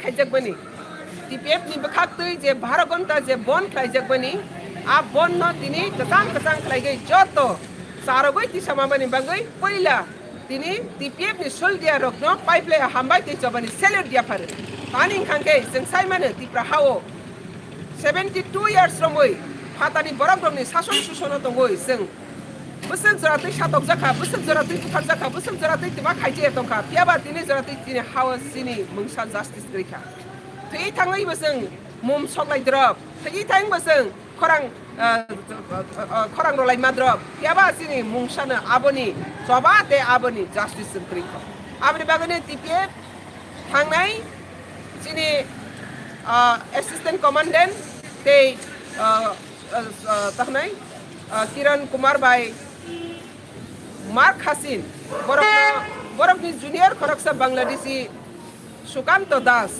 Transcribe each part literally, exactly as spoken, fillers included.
khlaijakmani, T P F ni bwkhaktwi je baro ghonta je bon khlaijakmani, a bon no tini kwchang kwchang khlaigwi joto charogwi tisamani bagwi puila tini T P F ni soldier rokno paiplai hambai tei chobani salute yapharu. Tani wngkha khe chwng saimano Tipra hao seventy two years romwi phatani borok rokni sason susono tongwi chwng bwswk jora twi satokjakha, bwswk jora twi butharjakha, bwswk jora twi twma khaijakya tongkha, phiyaba tini jora twi tini hao chini mungsa justice kwrwi kha. Thwi thangwi bo chwng mum soklai drop, thwi thangwi bo chwng khorang, ah, ah, khorang rwlai ma drop, phiyaba chini mungsano aboni choba tei aboni justice chwng kwrwi kha. Aboni bagwino T P F thangnai chini, ah, assistant commandant tei, ah, ah, ah, tahnai, ah, Kiran Kumar bai Mark Hasin, borokno, borokni junior khoroksa Bangladeshi Sukanto Das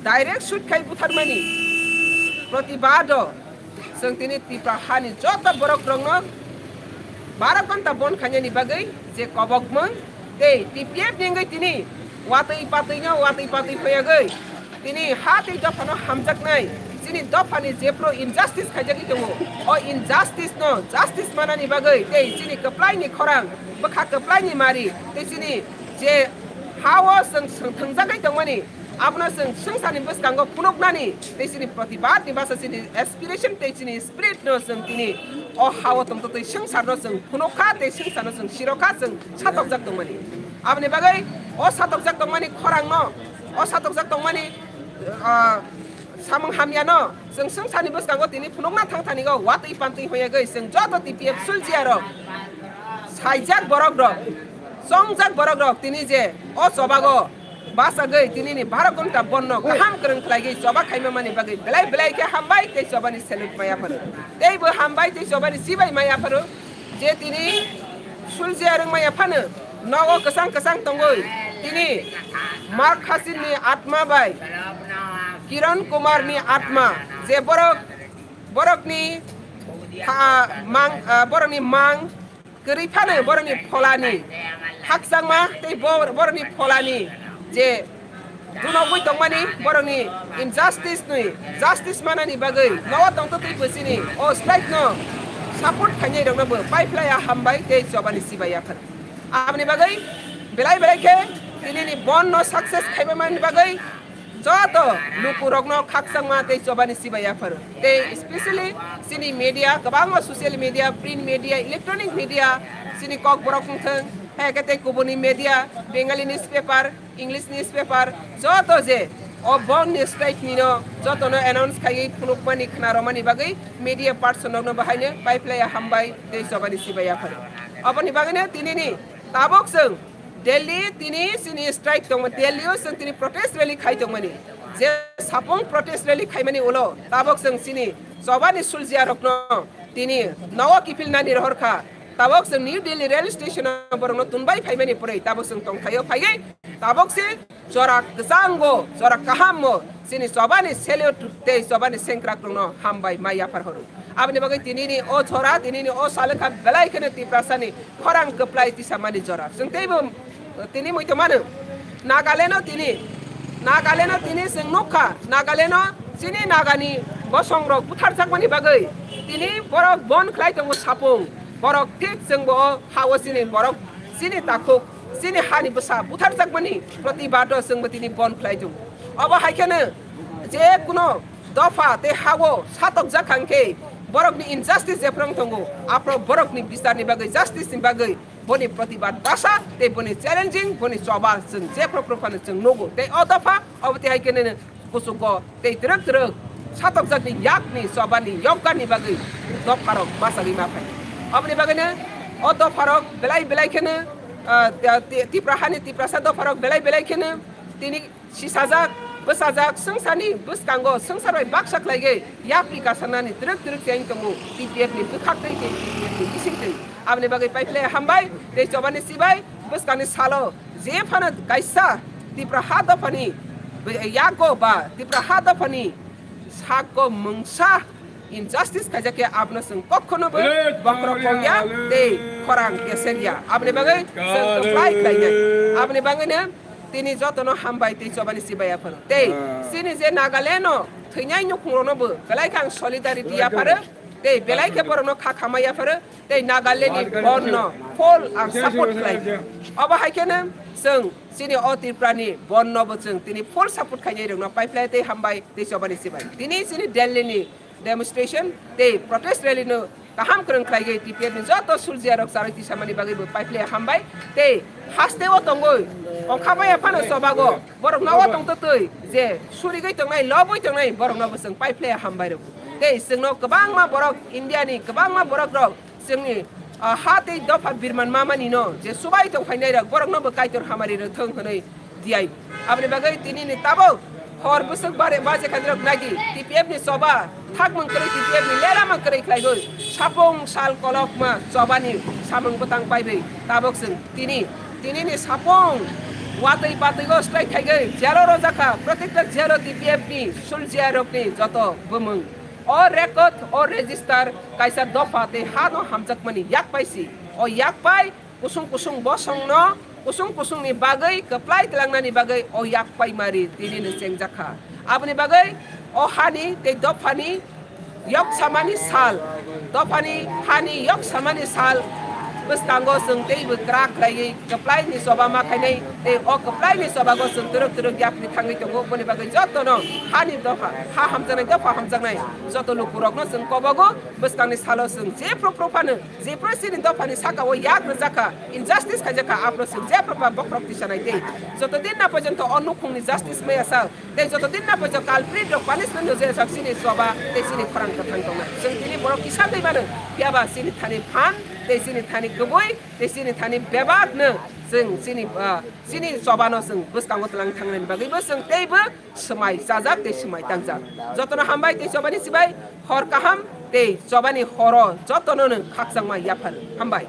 direct shoot khai butharmani protibado chwng tini Tipra hani joto borok rokno baro ghonta bon khainani bagwi je kobokmung tei T P F ni wngwi tini watwi patwino watwi patwi phiyagwi tini ha tei dophano hamjaknai chini dophani jephru injustice khaijagwi tongo, o injustice no justice manani bagwi tei chini kwplaini khorang, bwkha kwplaini mari tei chini je hao chwng, chwng thwngjagwi tongmani, abono chwng swngcharni bwskango phunuknani tei chini protibadni bwsa chini aspiration tei chini spirit no chwng tini o hao tongtwtwi swngcharno chwng phunukha tei swngcharno chwng sirokha chwng satokjak tongmani. Aboni bagwi o satokjak tongmani khorangno, o satokjak tongmani, ah, samung hamyano chwng swngcharni bwskango tini phunukna thangthanigo watwi pantwi hoyagwi chwng joto T P F soldier rok, saijak borok rok, chongjak borok rok tini je o chobago bachagwi tinini baro ghonta bonno kaham kwrwng khlaigwi choba khaima mani bagwi belai belai khe hambai tei chobani salute mai yapharo. Teibo hambai tei chobani chibai mai yapharo je tini suljiya rwng mai yaphano nogo kwchang kwchang tongwi tini Mark Hasinni atma bai Kiran Kumarni atma je borok, borokni tha-, mang, ah, borokni mang kwrwi phano borokni pholani hakchangma tei bo-, borokni pholani je dunogwi tongmani borokni injustice ni justice manani bagwi nogo tongtwtwi bwsini o strike no support khainai rokno bo paiphlai ya hambai tei chobani chibai yaphar. Aboni bagwi belai belai khe tinini bon no success khaima mani bagwi joto lukurokno khakchangma tei chobani chibai yapharo. Tei specially chini media, kwbangma social media, print media, electronic media, chini Kokborok wngthwng, hai khe tei kubuni media, Bengali newspaper, English newspaper, joto je o bon ni strike nino jotono announce khaiwi phunukmani khna romani bagwi media person rokno bahaino paiphlai ya hambai tei chobani chibai yapharo. Aboni bagwino tinini tabuk chwng Delhi tini chini strike tongma, Delhi o chwng tini protest rally khai tongmani. Je sapung protest rally khaimani ulo tabuk chwng chini chobani suljiya rokno tini nogo kiphilnani rohor kha. Tabuk chwng New Delhi rail station o borokno tunbai phaimani pore tabuk chwng tongthaio phaiwi tabuk se jora kwchango, jora kahammo chini chobani salute tei chobani sengkrak rokno hambai mai yaphar horo. Aboni bagwi tinini o jora, tinini o salwkha belai kheno Tiprasani khorang kwplai tisamani jora. Chwng teibo tini muitu mano. Nagaland o tini, Nagaland o tini chwng nukha, Nagaland o chini Nagani bosong rok butharjakmani bagwi tini borok bon khlai tongo sapung. Borok thik chwngbo o ha-o chini borok chini takhuk, chini hani bwsa butharjakmani protibad o chwngbo tini bon khlai tongo. Obo hai kheno je kuno dopha tei ha-o satokjak kha hwnkhe borokni injustice jephru wng tongo, aphuru borokni bicharni bagwi, justice ni bagwi boni protibad basa tei boni challenging, boni choba chwng jephru phru phano chwng nugo. Tei o dopha obo tei hai kheno kuchugo tei twrwk twrwk satokjakni yakni chobani yokgani bagwi dopharok bachagwi ma phai. Oboni bagwino o dopharok belai belai kheno, ah, Ti-, Tipra hani Tiprasa dopharok belai belai kheno tini sisajak, bwsajak, swngcharni bwskango swngchar bai baksa khlaigwi yapri kasanani twrwk twrwk cheng tongo T P F ni bwkhaktwi tei T P F ni bisingtwi. Aboni bagwi paiphlai hambai tei chobani chibai bwskangni salo je phano kaisa Tipra ha dophani yago ba Tipra ha dophani sakgo mungsa injustice khaijak ya, abono chwng kokhono bo bokhorok khongya tei khorang keser ya. Aboni bagwi chwng kwplai khlainai. Aboni bagwino tini jotono hambai tei chobani chibai yapharo. Tei chini je Nagaland no thwinai nukhungrokno bo belai khe ang solidarity yapharo. Tei belai khe borokno kha khamai yapharo. Tei Nagaland ni bondh no full ang support khlai. Obo hai kheno chwng chini o Tripura ni bondh no bo chwng tini full support khainai rokno paiphlai tei hambai tei chobani chibai. Tini chini Delhi ni demonstration tei protest rally no kaham kwrwng khlaigwi T P F ni joto suljiya rok charwi tisamani bagwi bo paiphlai hambai tei haste o tongwi ongkha baya phano chobago borok no o tongtwtwi je surigwi tongnai lobwi tongnai borok no bo chwng paiphlai hambai rw tei chwngno kwbangma borok India ni kwbangma borok rok chwngni ah, ha tei dopha birman mamani no je subai tong phainai rok borok no bo Kaitor hamari rw thwng hwnwi diai. Aboni bagwi tini ni tabuk hor bwswk bare baje khadirok naidi T P F ni choba thakmung kwrwi T P F ni lera mang kwrwi khlaigwi sapung sal kolokma chobani samung bwtang paiwi tabuk chwng tini tini ni sapung watwi batwi o swlai khaigwi jelo rojakha protekta jelo T P F ni suljiya rokni joto bumung o record o register kaisa dopha tei ha no hamjakmani yak pai si o yak pai kusung kusung bosong no kusung kusung ni bagwi kwplai tlangnani bagwi o yak pai mari tini ni chengjak kha. Aboni bagwi o hani tei dophani yok samani sal, dophani hani yok samani sal bwskango chwng teibo kwrak khlaiwi kwplai ni choba ma khainai tei o kwplai ni chobago chwng twrwk twrwk yapri thangwi tongo. Boni bagwi jotono hani dopha ha hamjaknai dopha hamjaknai joto lukurokno chwng kobogo bwskangni salo chwng jephru phru phano jephru chini dophani saka o yak rwjak kha, injustice khaijak kha, aphuru chwng jephru ba bokhorok tisanai tei joto din na porjonto o nukhungni justice maya sak tei joto din na porjonto culprit rok punishment no jaya sak chini choba tei chini khorang kwthang tongnai. Chwng tini borok kisa twi mano, phiya ba chini thani phan tei chini thani kwbwi tei chini thani bebak no chwng chini, ah, chini choba no chwng bwskango twlang thangnani bagwi bo chwng teibo swmai chajak tei swmai tangjak. Jotono hambai tei chobani chibai hor kaham tei chobani horo jotono no khakchangma yaphar. Hambai.